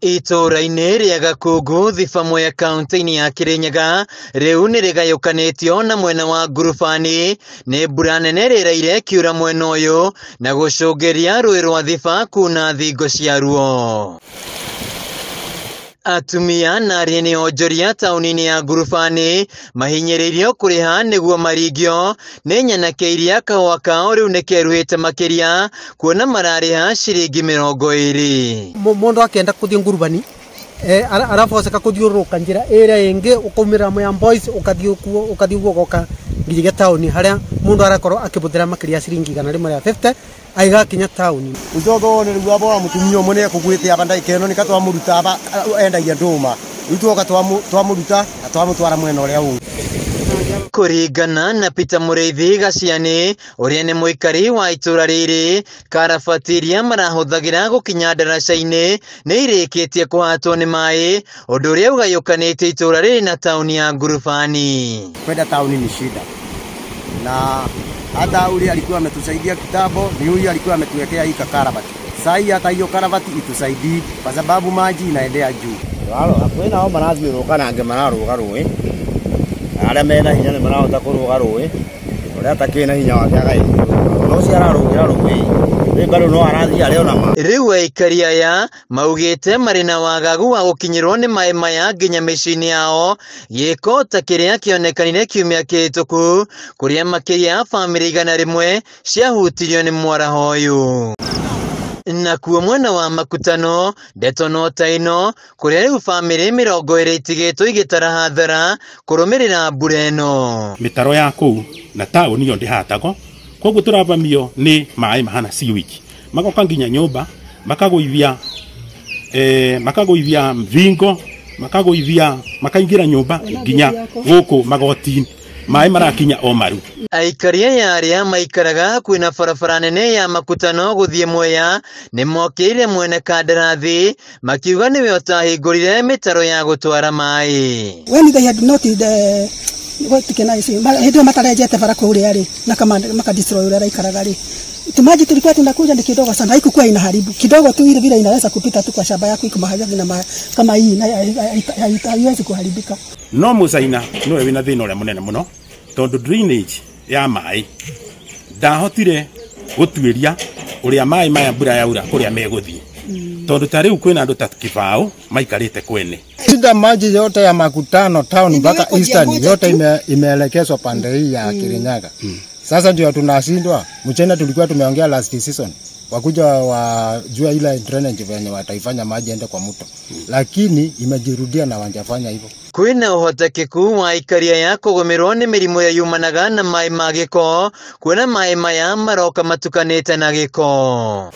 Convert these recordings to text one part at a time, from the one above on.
Itũũra-inĩ rĩa Gakungu Thiba Mwea kaunti-inĩ ya Kirinyaga rĩu nĩ rĩgayũkanĩtio na mwena wa Ngurubani nĩ mbura nene ĩraire ĩkiura mwena ũyũ na gũcũngĩria rũĩ rwa Thiba kuna thingo ciaruo. Atumia na arĩa nĩ onjoria taũni-inĩ ya Ngurubani mahinyĩrĩirio kũrĩha nĩguo maringio nĩ nyanake iria kahũa kao rĩu nĩ keruhĩte makĩria kuona mararĩha ciringi 20. Mundu akienda kuthie Ngurubani araboceka kuthiũrũrũka njĩra ĩrĩa ĩngĩ ũkaumĩra Mwea Boys ũkathiĩ ũguo ũgoka nginya taũni harĩa mũndũ arakorwo akĩbũthĩra makĩria ya ciringi 150 aigakinya taũni. Ucoke wone rĩu aba wa mũtumia ũmwe nĩekũgwĩte aba ndagĩka ĩno nĩka twamũruta aba endagia ndũma rĩu twoka twamũruta na twamũtwara mwena ũrĩa ũngĩ. Kũringana na Peter Mũrĩithi Gaciani ũrĩa nĩ mũikari wa itũũra rĩrĩ, karabati iria marahũthagĩra gũkinya ndaraca-inĩ nĩ irĩkĩtie kũhatwo nĩ maĩ, ũndũ ũrĩa ũgayũkanĩtie itũũra rĩrĩ na taũni ya Ngurubani. Kwenda taũni ni shida, na hata ule alikuwa ametusaidia kitambo ni huyu alikuwa ametuwekea hii karabati. Sasa hii hata hiyo karabati itusaidii kwa sababu maji inaendea juu. Walo kwina ao marathiũrũrũka na angĩ mararũga rũĩ, arĩa mena hinya nĩ marahota kũrũga rũĩ, ũrĩa atakĩrĩ na hinya wake agagĩthiũrũrũka, no ũcio ararũgĩra rũĩ rĩ bado no arathiĩ arĩ ona ma. Rĩu aikari aya maugĩte marĩ na wagagu wa gũkinyĩrwo nĩ maĩ maya nginya mĩciĩ-inĩ yao, gĩko ta kĩrĩa kĩonekanire kiumia kĩhĩtũku kũrĩa makĩria ya bamĩrĩ 100 ciahutirio nĩ mwaraho ũyũ. Nakuo mwena wa Makutano ndeto no ta ĩno kũrĩa rĩu bamĩrĩ 20 itigĩtwo igĩtara hathara kũrũmĩrĩra mbura ĩno. Mĩtaro ya kũu na taũni ĩyo ndĩhatagwo, koguo tũravamio nĩ maĩ mahana sewage magoka nginya nyũmba makagũithia, makagũithia thingo, makagũithia, makaingĩra nyũmba nginya gũkũ magoti-inĩ, maĩ marakinya o maru. Aikari aya arĩa maikaraga hakuhĩ na barabara nene ya Makutano gũthiĩ Mwea nĩ mokĩrĩire mwene kandarathi makiuga nĩwe ũtahingũrire mĩtaro ya gũtwara maĩ. When they had not the what can I say, hĩndĩ ĩyo matarenjete bara kũrĩa rĩ na maka destroy ũrĩa araikaraga rĩ, tumaji tulikuwa tunakuja ni kidogo sana, haikuwa inaharibu kidogo tu, ile vile inaweza kupita tu kwa shamba yako iko mahali na kama hii na haiwezi kuharibika. No Mũcaina nĩwe wĩna thĩna ũrĩa mũnene mũno tondũ drainage ya maĩ ndahotire gũtuĩria ũrĩa maĩ maya mbura yaura kũrĩa megũthiĩ, tondũ ta rĩu kwĩna andũ ta kĩbaũ maikarĩte kwene. Shida maji yote ya Makutano town mpaka Eastern yote imeelekezwa pande hii ya Kirinyaga. Sasa ndio tunashindwa. Mchana tulikuwa tumeongea last season wakuja wajua ile drainage venye wataifanya maji ende kwa mto, lakini imejirudia na wanjafanya hivyo. Kwĩna ũhotekeku wa aikari aya kũgũmĩrwo nĩ mĩrimũ ĩrĩa yumanaga na maĩ ma gĩko, kuona maĩ maya maroka matukanĩte na gĩko.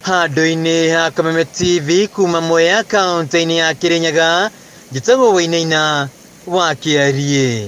Handũ-inĩ ha Kameme TV kuma Mwea kaunti-inĩ ya Kirinyaga, njĩtagwo Wainaina wa Kĩariĩ.